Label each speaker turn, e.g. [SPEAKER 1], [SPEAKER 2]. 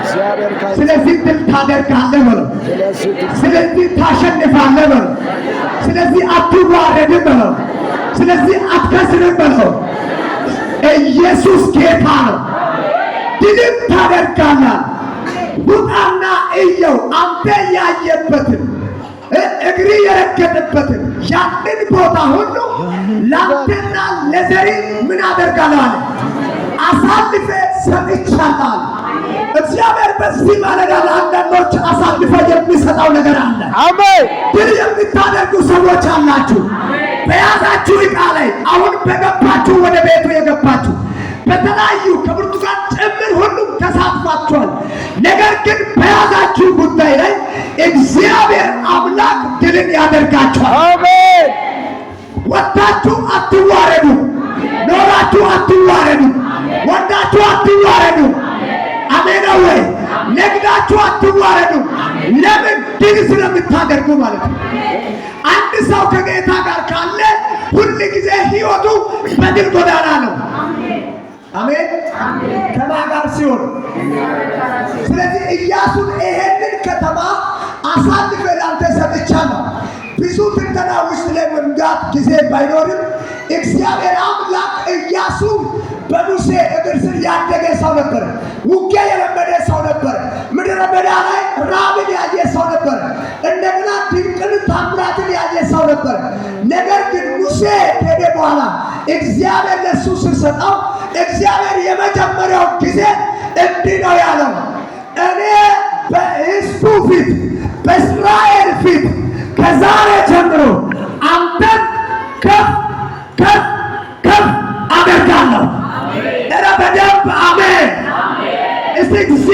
[SPEAKER 1] እግዚአብሔር ካንተ
[SPEAKER 2] ስለዚህ ድል ታደርጋለህ በለው።
[SPEAKER 1] ስለዚህ ድል
[SPEAKER 2] ስለዚህ ታሸንፋለህ በለው። ስለዚህ አትዋረድም በለው። ስለዚህ አትከስርም በለው። ኢየሱስ ጌታ ነው። ድልም ታደርጋለህ። ውጣና እየው። አንተ ያየበትን እግሪ የረገጠበትን ያንን ቦታ ሁሉ ላንተና ለዘሪ ምን አደርጋለሁ አለ፣ አሳልፌ ሰጥቻለሁ አለ። እግዚአብሔር በዚህ ማለዳ ለአንዳንዶች አሳልፎ የሚሰጠው ነገር አለ።
[SPEAKER 1] አሜን።
[SPEAKER 2] ድል የምታደርጉ ሰዎች አላችሁ። በያዛችሁ ዕቃ ላይ አሁን በገባችሁ ወደ ቤቱ የገባችሁ በተለያዩ ከብርቱካን ጭምር ሁሉም ተሳትፏችኋል። ነገር ግን በያዛችሁ ጉዳይ ላይ እግዚአብሔር አምላክ ድልን ያደርጋችኋል።
[SPEAKER 1] አሜን።
[SPEAKER 2] ወጥታችሁ አትዋረዱ፣ ኖራችሁ አትዋረዱ፣ ወንዳችሁ አትዋረዱ። አሜን ነው ወይ? ነግዳችሁ አትዋረዱ። ለምን? ድል ስለምታደርጉ ማለት ነው። አንድ ሰው ከጌታ ጋር ካለ ሁል ጊዜ ህይወቱ በድል ጎዳና ነው። አሜን። ከማን ጋር ሲሆን? ስለዚህ ኢያሱን ይሄንን ከተማ አሳልፌ ላንተ ሰጥቻለሁ። ብዙ ትንተና ውስጥ ላይ መምጋት ጊዜ ባይኖርም እግዚአብሔር አምላክ ኢያሱ በሙሴ እግር ስር ያደገ ሰው ነበር። ውጊያ የለመደ ሰው ነበር። ምድረ በዳ ላይ ራብን ያየ ሰው ነበር። እንደገና ድንቅን ታምራትን ያየ ሰው ነበር። ነገር ግን ሙሴ ከሄደ በኋላ እግዚአብሔር ለሱ ሲሰጠው እግዚአብሔር የመጀመሪያው ጊዜ እንዲህ ነው ያለው፣ እኔ በሕዝቡ ፊት በእስራኤል ፊት ከዛሬ ጀምሮ